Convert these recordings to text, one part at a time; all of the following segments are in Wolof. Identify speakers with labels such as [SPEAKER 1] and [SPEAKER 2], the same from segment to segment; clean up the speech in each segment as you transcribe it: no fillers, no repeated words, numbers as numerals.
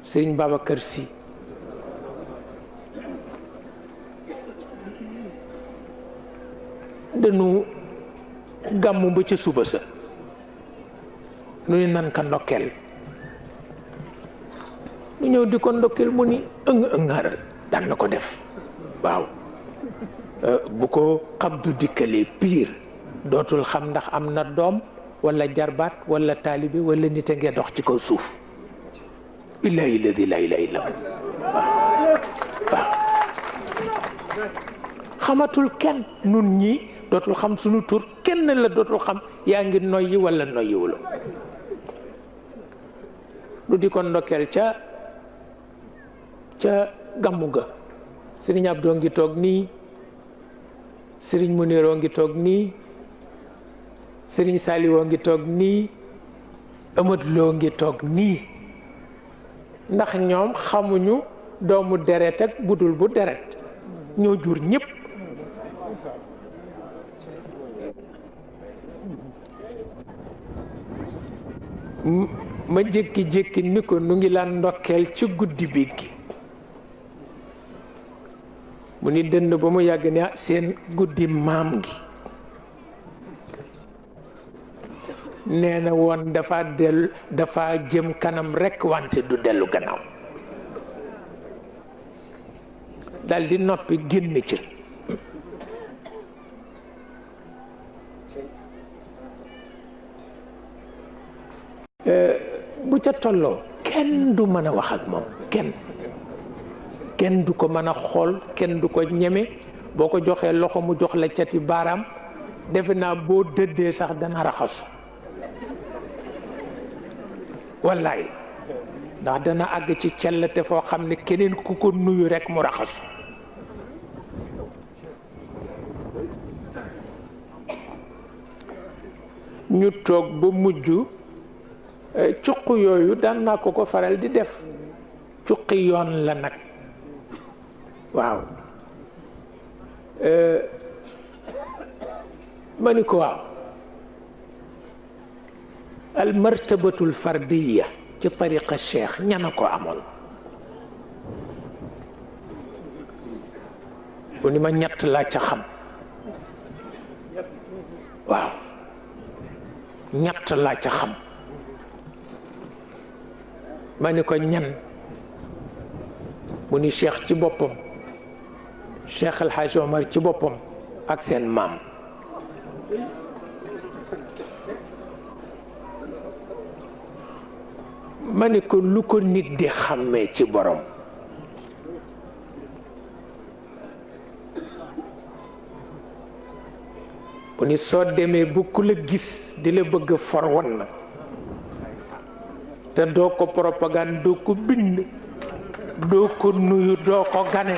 [SPEAKER 1] Serigne Babacar Sy dañu gàmmu ba ca suba sa nu ni nan ka ndokkeel mu ñëw di ko ndokkeel mu ni ëngaaral daan na ko def waaw bu ko xabdu dikkalee piir dootul xam ndax am na doom wala jarbaat wala taalibe wala nit a ngee dox ci kaw suuf billaahi alladi laa ilaaha illa waaw xamatul kenn nun ñi dootul xam sunu tur kenn la dootul xam yaa ngi noyyi wala noyyiwula lu di ko ndokkeel ca gàmmu ga Sëriñ Abdou ngi toog nii Sëriñ Muniroo ngi toog nii Sëriñ Saliwoo ngi toog nii Amadou Lo ngi toog nii ndax ñoom xamuñu doomu deret ak budul bu deret ñoo jur ñépp ma jékki-jékki ni ko nu ngi la ndokkeel ci guddi bi gi mu ni dënn ba mu yàgg ne seen guddi maam gi nee na woon dafa jëm kanam rekk wante du dellu gannaaw dal di noppi génn ci bu ca tolloo kenn du mën a wax ak moom kenn du ko mën a xool kenn du ko ñeme boo ko joxee loxo mu jox la cati baaraam defe naa boo dëddee sax dana raxasu wallaay ndax dana àgg ci cellate foo xam ne keneen ku ko nuyu rekk mu raxasu ñu toog ba mujj cuq yooyu daan naa ko faral di def cuqi yoon la nag waaw ma ni ko waaw al martabatul fardiya ci tariqa cheikh ñana ko amoon bu ni ma ñett laa ca xam waaw ñett laa ca xam ma ni ko ñan mu ni cheikh ci boppam cheikh El Hadj Omar ci boppam ak seen maam ma ni ko lu ko nit di xàmmee ci borom bu ni soo demee bu ku la gis di la bëgg for won na te doo ko propagande doo ko bind doo ko nuyu doo ko gane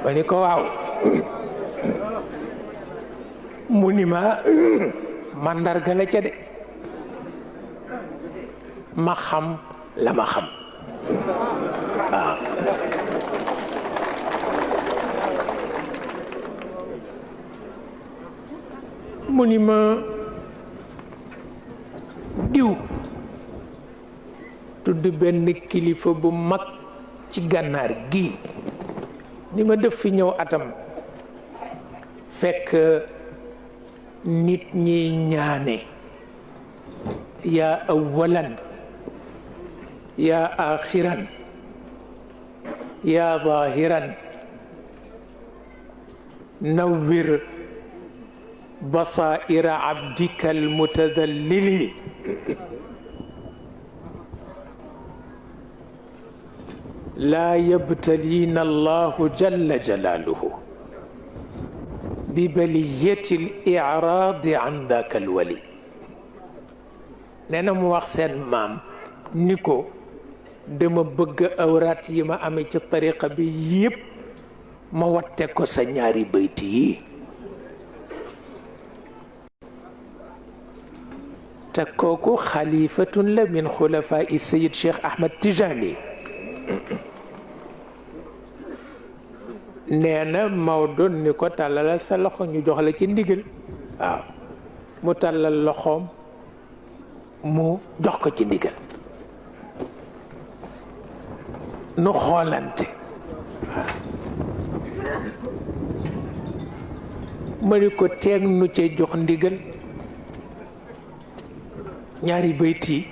[SPEAKER 1] ma ni ko waaw mu ni ma màndarga la ca de ma xam la ma xam waaw mu ni ma diw tudd benn kilifa bu mag ci gànnaar gi ni ma def fi ñëw atam fekk nit ñi ñaane yaa awalan yaa axiran yaa zahiran nawwir basaira abdika almutadallili laa yabtaliina allahu jalla jalaaluhu bi baliyati al-i'raadi an daaka al-wali nee na mu wax seen maam ni ko dama bëgg awraat yi ma amee ci tariqa bi yépp ma watte ko sa ñaari bayti yi te kooku xalifatun la min xulafaa Sayid Cheikh Ahmed Tijani nee na Maodo ni ko tàllalal sa loxo ñu jox la ci ndigal waaw mu tàllal loxoom mu jox ko ci ndigal nu xoolante ma ni ko teeg nu cee jox ndigal ñaari bayt yi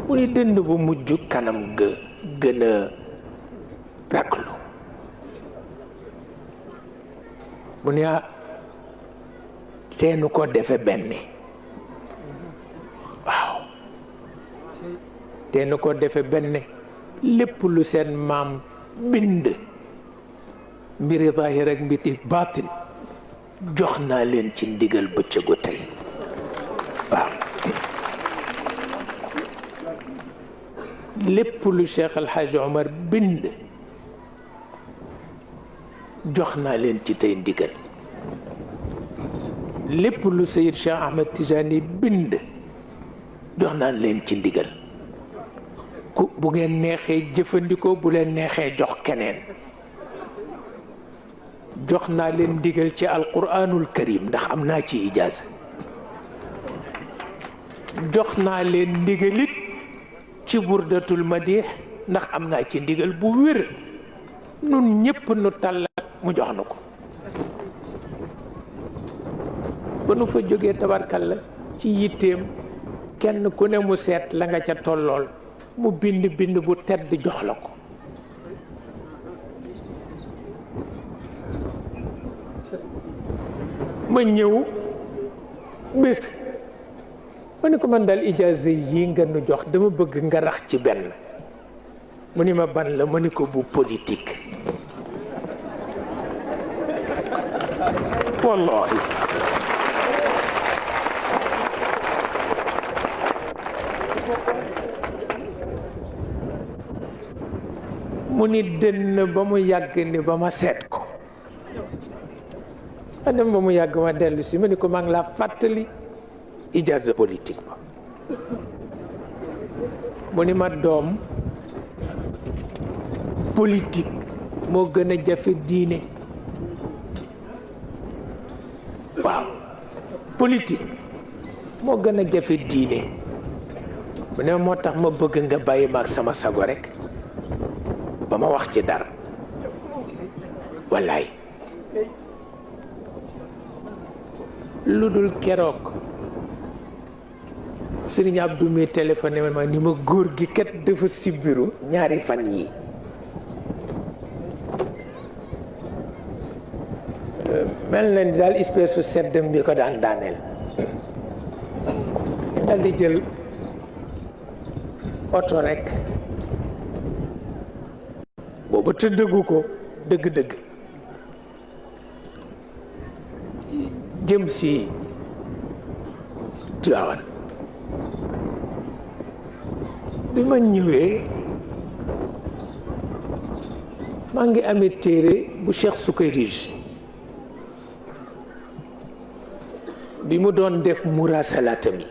[SPEAKER 1] mu ni dënd bu mujj kanam ga gën a raklu mu ni teenu ko defe benn waaw teenu ko defe benn lépp lu seen maam bind mbiri zaahir ak mbiri baatin jox naa leen ci ndigal bëccëgu tey waaw lépp lu Cheikh El Hadj Omar bind jox naa leen ci tey ndigal lépp lu Seyid Cheikh Ahmed Tijani bind jox naa leen ci ndigal ku bu ngeen neexee jëfandikoo bu leen neexee jox keneen jox naa leen ndigal ci alquranul karim ndax am naa ci ijaaza jox naa leen ndigalit ci burdatul madih ndax am naa ci ndigal bu wér nun ñépp nu tàllat mu jox na ko ba nu fa jógee tabarkalla ci yitteem kenn ku ne mu seet la nga ca tollool mu bind bind bu tedd jox la ko ma ñëw bés ma ne ko man daal ijaaza yi nga nu jox dama bëgg nga rax ci benn mu ni ma ban la ma ni ko bu politique wallahi mu ni dënn ba mu yàgg ni ba ma seet ko ma dem ba mu yàgg ma dellu si ma ni ko maa ngi laa fàttali ijaaza politique ba mu ni ma doom politique moo gën a jafe diine waaw politique moo gën a jafe diine mu ne moo tax ma bëgg nga bàyyi ma ak sama sago rek ba ma wax ci dara wallaay lu dul keroog Sëriñ Abdou mi téléphoné ma ni ma góor gi kat dafa sibbiru ñaari fan yi mel na ni daal espèce su seddam bi ko daan daaneel dal di jël oto rek boobu tëddëgu ko dëgg-dëgg jëm si Tiwaawan bi ma ñëwee maa ngi amee téere bu Cheikh Sukayrij bi mu doon def muraasalaatam yi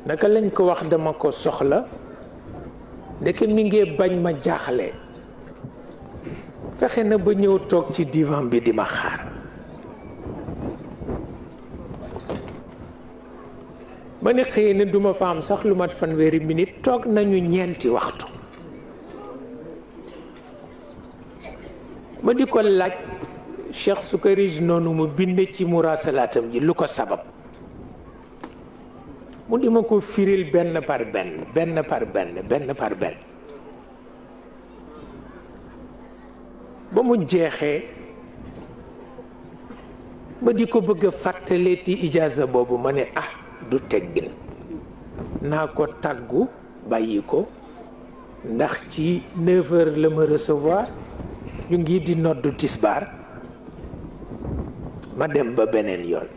[SPEAKER 1] naka lañ ko wax dama ko soxla ndeke mi ngi bañ ma jaaxle fexe na ba ñëw toog ci divan bi di ma xaar ma ne xëy na duma fa am sax lu mat fanweeri minute toog nañu ñeenti waxtu ma di ko laaj Cheikh Sukayrij noonu mu bind ci muraasalaatam ji lu ko sabab mu di ma ko firil benn par benn benn par benn benn par benn ba mu jeexee ma di ko bëgg a fàttaleeti ijaaza boobu ma ne du teggin naa ko tàggu bàyyi ko ndax ci 9h la ma recevoir ñu ngi di noddu tisbaar ma dem ba beneen yoon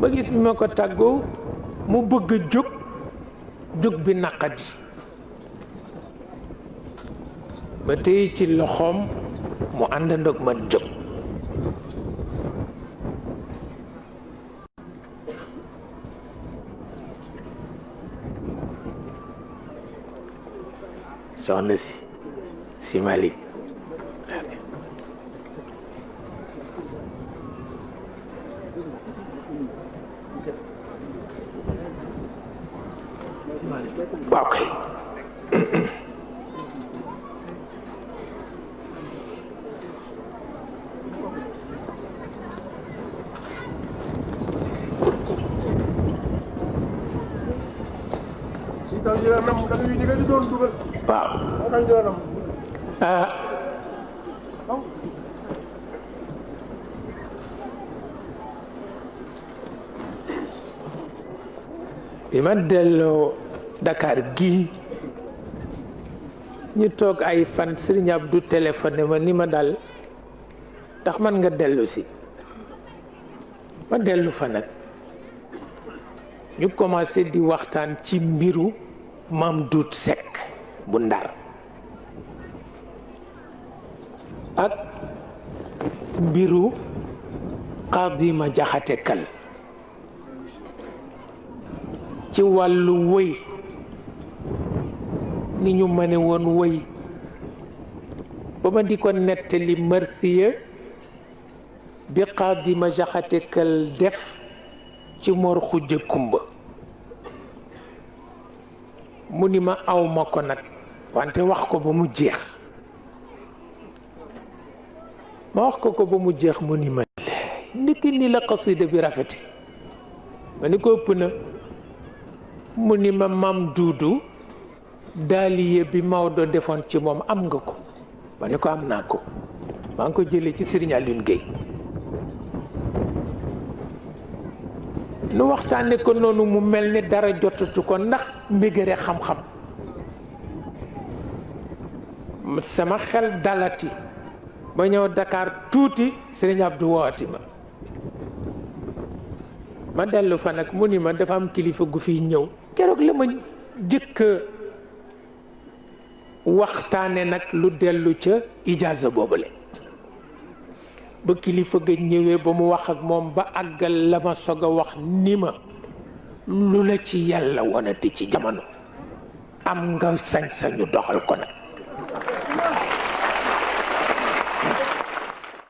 [SPEAKER 1] ba gis bi ma ko tàggoo mu bëgg a jóg bi naqadi ba tey ci loxoom mu àndandoog man jóg. soxna si Malick waaw kay bi ma delloo Dakar gii ñu toog ay fan Serigne Abdou téléphoné ma ni ma dal ndax man nga dellu si ma dellu fa nag ñu commencé di waxtaan ci mbiru Mame Dout Seck bu Ndar ak mbiru Xaadima Jaxate Kal ci wàllu wëy ni ñu mëne woon wëy ba ma di ko nettali marsiya bi Xaadima Jaxate Kal def ci Mor Xujja Kumba mu ni ma awma ko nag wante wax ko ba mu jeex ma wax ko ba mu jeex mu ni ma ndiki ni la xasida bi rafete ma ni ko ëpp na mu ni ma Mam Duudu daaliye bi Maodo defoon ci moom am nga ko ma ni ko am naa ko maa ngi ko jëlee ci Serigne Alioune Gueye nu waxtaane ko noonu mu mel ni dara jotatu ko ndax mbégére xam-xam sama xel dalati ba ñëw Dakar tuuti Serigne Abdou wooti ma dellu fa nag mu ni ma dafa am kilifa gu fiy ñëw keroog la ma jëkk waxtaane nag lu dellu ca ijaaza boobule ba kilifa ga ñëwee ba mu wax ak moom ba àggal la ma soog a wax ni ma lu la ci yàlla wonati ci jamono am nga sañ-sañu doxal ko nag